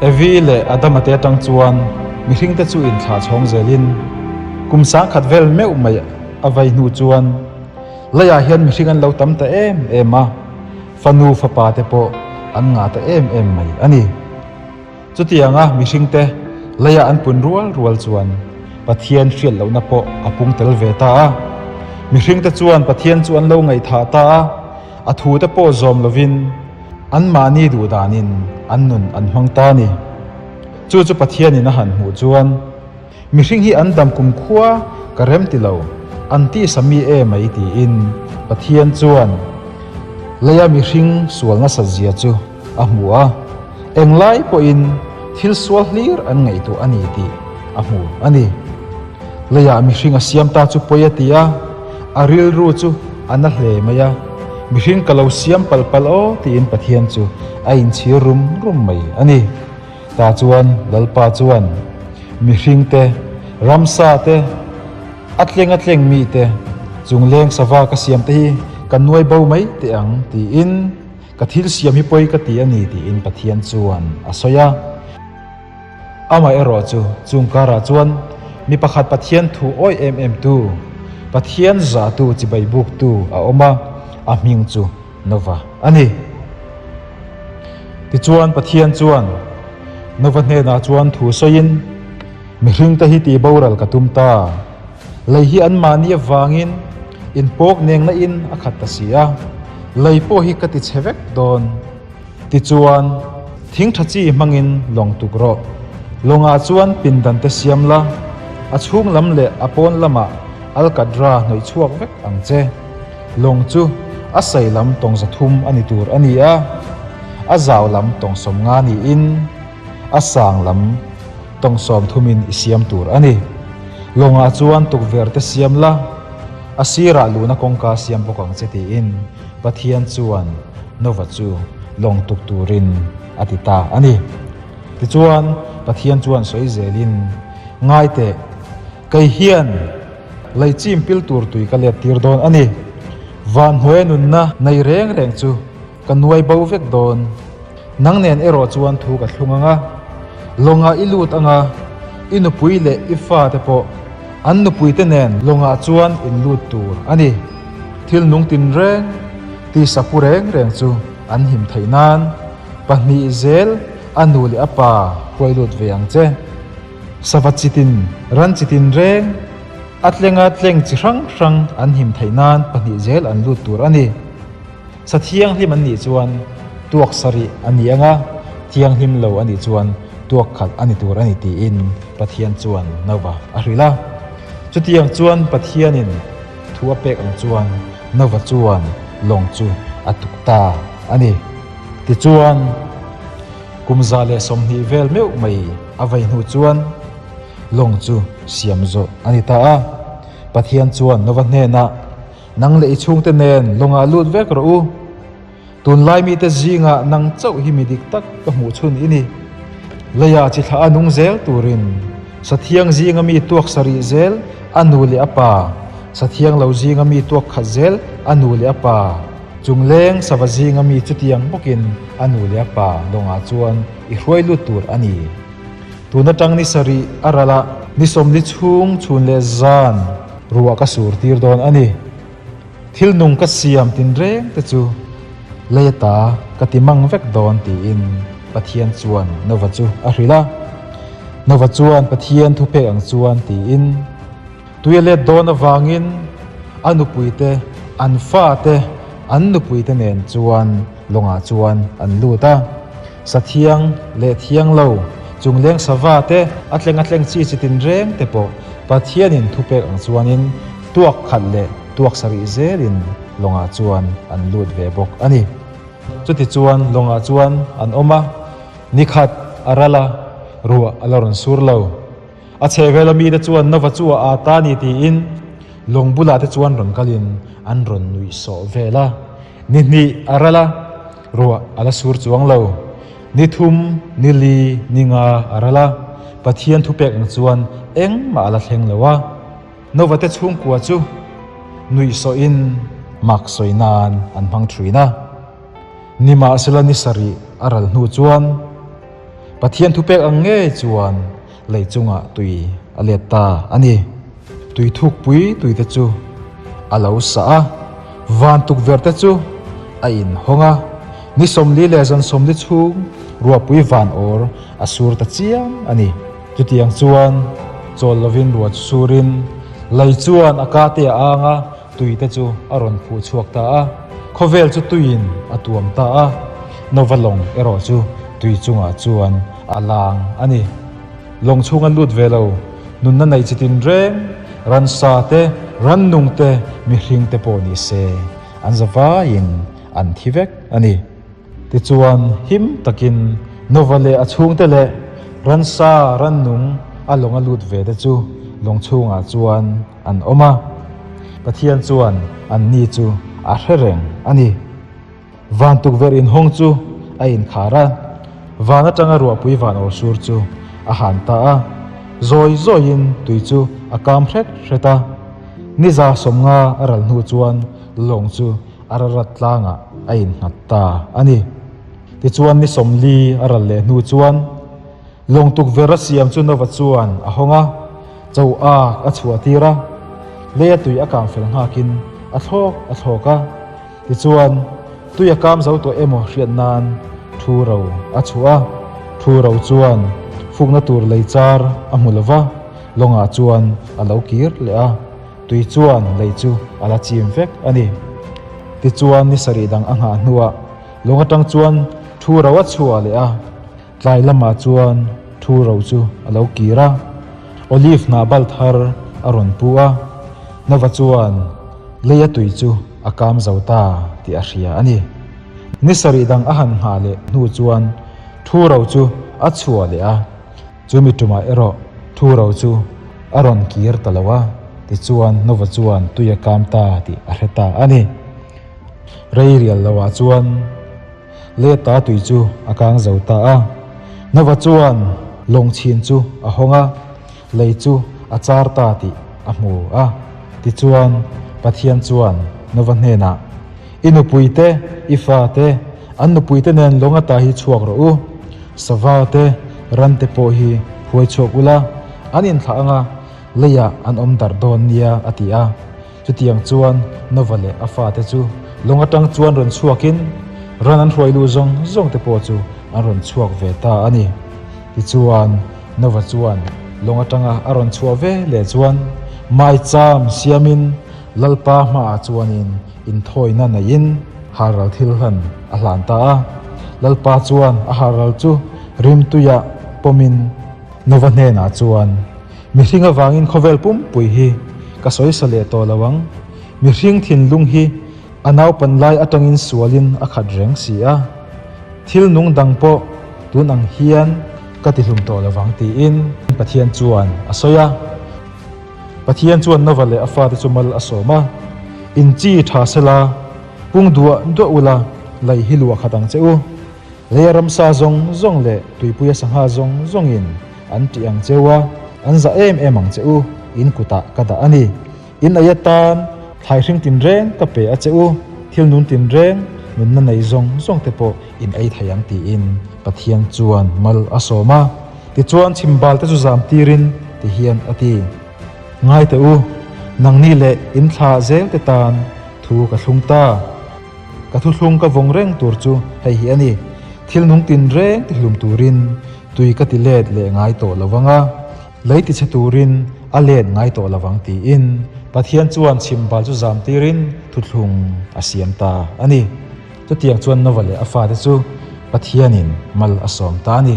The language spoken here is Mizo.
Evi leh Adama te atang chuan mihringte chu inthlah chhawng zelin kum sangkhat vel meuh mai a vei hnu chuan leiah hian mihring an lo tam ta em em a, fanu fapa te pawh an ngah ta em em mai a ni. Chutianga mihringte leiah an pun rual rual chuan Pathian hriat lohna pawh a pung tel ve ta a. Mihringte chuan Pathian chu an lo ngaihthah ta a, a thute pawh zawm lovin anmahni duh danin an nun an hmang ta a ni. Chu chu Pathianin a han hmuh chuan, Mihring hi an dam kumkhua ka rem ti lo, an tisa mi e mai tiin Pathian chuan leia mihring sual nasat zia chu a hmu a, englai pawhin thil sual hlir an ngaihtuah a ni tih a hmu a ni. Leiah mihring a siam ta chu pawi a ti a, a rilru chu a na hle mai a, mihring ka lo siam palh palh aw tiin Pathian chu a inchhir rum rum mai a ni. Tah chuan Lalpa chuan mihring te, ramsa te, a tleng a tleng mi te, chung leng sava ka siam te hi ka nuai bo mai teh ang tiin ka thil siam hi pawi ka ti a ni tiin Pathian chuan a sawi a. Amaherawhchu chung karah chuan mi pakhat Pathian thu awih em em tu, Pathian zahtu chibai buktu a awm a, a hming chu Nova a ni. Tichuan Pathian chuan Nova hnenah chuan thu sawiin, Mihringte hi tih boral ka tum ta. Lei hi anmahni avangin inpawk nengna in a khat ta si a, lei pawh hi ka ti chhe vek dawn. Tichuan, thing tha chi hmangin lawng tuk rawh. Lawngah chuan pindan te siam la, a chhung lam leh a pawn lamah alkatra hnawih chhuak vek ang che. Lawng chu a sei lam tawng 300 a ni tur a ni a, a zau lam tawng 50 niin a sang lam tawng 30 in i siam tur a ni. Lawngah chuan tukverh te siam la, a sirah luhna kawngka siam bawk ang che tiin Pathian chuan Nova chu lawng tuk turin a ti ta a ni. Tichuan Pathian chuan sawi zelin, Ngai teh, Kei hian lei chim pil tur tui ka let tir dawn a ni. Van hnuaia nunna nei reng reng chu ka nuai bo vek dawn. Nang nen erawh chuan thu ka thlung ang a, lawngah i lut ang a, i nupui leh i fate pawh an nupuite nen lawngah chuan in lut tur a ni. Thil nung tin reng, tisa pu reng reng chu an him theih nan pahnih zel a nu leh a pa hruai lut ve ang che. Sava chitin, ran chitin reng, a tlenga tleng chi hrang hrang an him theih nan pahnih zel an lut tur a ni. Sa thianghlim an nih chuan tuak sarih a ni ang a, thianghlim lo a nih chuan tuak khat a ni tur a ni tiin Pathian chuan Nova a hrilh a. Chutiang chuan Pathianin thu a pek ang chuan Nova chuan lawng chu a tuk ta a ni. Tichuan. Kum 120 vel meuh mai a vei hnu chuan lawng chu siam zawh a ni ta a. Pathian chuan Nova hnenah, Nang leh i chhungte nen lawngah lut vek rawh u. Tunlai mite zingah nang chauh hi mi dik tak ka hmuh chhun i ni. Leiah chi thlah a nung zel turin Sathiang zinga mi tuak sarih zel a nu leh a pa, Sathiang lo zinga mi tuak khat zel a nu leh a pa, Chungleng sava zinga mi chutiang bawkin a nu leh a pa lawngah chuan i hruai lut tur a ni. Tun atang ni sarih a ral a, ni 40 chhung chhun leh zan ruah ka sur tir dawn a ni. Thil nung ka siam tinreng te chu lei ata ka ti mang vek dawn tiin Pathian chuan Nova chu a hrilh a. Nova chuan Pathian thupek ang chuan tiin. Tui a let dawn avangin a nupuite, an fate, an nupuite nen chuan lawngah chuan an lut a. Sathiang leh thiang lo, chungleng sava te, a tleng a tleng chi chi tinreng te pawh Pathianin thupek ang chuanin tuak khat leh tuak sarih zelin lawngah chuan an lut ve bawk a ni. Chutichuan lawngah chuan an awm a, nikhat a ral a, ruah a la rawn sur lo. A chhehvela mite chuan Nova chu a ât a ni tiin lawng bulah te chuan rawn kalin an rawn nuih sawh vel a. Ni hnih a ral a, ruah a la sur chuang lo. Ni thum, ni li, ni nga a ral a, Pathian thupek ang chuan engmah a la thleng lo a. Nova te chhungkua chu nuih sawhin mak sawi nan an hmang ṭhin a. Nimahsela ni sarih a ral hnu chuan. Pathian thupek ang ngei chuan lei chungah tui a let ta a ni. Tui thukpui tuite chu a lo sah a, van tukverh te chu a inhawng a, ni 40 leh zan 40 chhung ruahpui van awr a sur ta chiam a ni. Chutiang chuan chawl lovin ruah chu surin lei chuan a ka te a ang a, tui te chu a rawn phuh chhuak ta a, khawvel chu tuiin a tuam ta a, Nova lawng erawh chu tui chungah chuan a lang a ni. Lawng chhung an lut ve lo, nunna nei chi tinreng, ransa te, rannung te, mihring te pawh ni se, an zavaiin an thi vek a ni. Tichuan, him takin Nova leh a chhungte leh ransa, rannung a lawng a lut ve te chu lawng chhungah chuan an awm a. Pathian chuan anni chu a hre reng a ni. Van tukverh inhawng chu a inkhar a, van atanga ruahpui van awr sur chu a han ta a. Zawi zawiin tui chu a kam hret hret a. Ni 150 a ral hnu chuan lawng chu Ararat tlangah a innghat ta a ni. Tichuan ni 40 a ral leh hnu chuan lawng tukverh a siam chu Nova chuan a hawng a, cho ak a chhuah tir a, leia tui a kang fel nghakin a thlawk a thlawk a. Tichuan tui a kam zo tawh emaw hriat nan thu ro a chhuah a, thu ro chuan fukna tur lei char a hmu lo va, lawngah chuan a lo kir leh a. Tui chuan lei chu a la chim vek a ni. Tichuan ni sarih dang a nghah hnuah lawng atang chuan thu ro a chhuah leh a, tlai lamah chuan thu ro chu a lo kir a, olive hnah bal thar a rawn pu a, Nova chuan leia tui chu a kam zo ta tih a hria a ni. Ni sarih dang a han nghah leh hnu chuan thu ro chu a chhuah leh a. Chumi tumah erawh Thuro chu a rawn kir ta lo a, tichuan Nova chuan tui a kam ta tih a hre ta a ni. Rei rial loah chuan Leta tui chu a kang zo ta a. Nova chuan lawng chhin chu a hawng a, lei chu a char ta tih a hmu a. Tichuan Pathian chuan Nova hnenah, I nupui te, i fa te, an nupui te nen lawng ata hi chhuak rawh u. Sava te, ran te pawh hi huai chhuak ula, an inthlah anga leiah an awm darh dawn nia a ti a. Chutiang chuan Nova leh a fate chu lawng atang chuan rawn chhuakin ran an hruai luh zawng zawng te pawh chu an rawn chhuak ve ta a ni. Tichuan Nova chuan lawng atanga a rawn chhuah ve leh chuan maicham siamin Lalpa hmaah chuanin inthawina neiin halral thil hlan a hlan ta a. Lalpa chuan a halral chu rimtuiah pawmin Nova hnenah chuan, Mihring avangin khawvel pumpui hi ka sawisa leh tawh lo ang. Mihring thinlung hi a naupan lai atangin sualin a khat reng si a. Thil nung dang pawh tun ang hian ka tihlum tawh lo vang tiin Pathian chuan a sawi a. Pathian chuan Nova leh a fate chu mal a sawm a, In chi tha sela, pung duah duah ula, lei hi luah khat ang che u. Leia ramsa zawng zawng leh tuipuia sangha zawng zawngin an tih ang che u a, an zah em em ang che u, in kutah ka dah a ni. In ei atan thlai hring tinreng ka pe a che u, thil nun tinreng, nunna nei zawng zawng te pawh in ei thei ang tiin Pathian chuan mal a sawm a. Tichuan chhimbal te chu zam tirin ti hian a ti. Ngai teh u, nangni leh in thla zel te tan thu ka thlung ta. Ka thuthlung ka vawng reng tur chu hei hi a ni, thil nung tin reng ti hlum turin tui ka ti let leh ngai tawh lo vang a, lei ti chhe turin a let ngai tawh lo vang tiin Pathian chuan chhimbal chu zam tirin thuthlung a siam ta a ni. Chutiang chuan Nova leh a fate chu Pathianin mal a sawm ta a ni.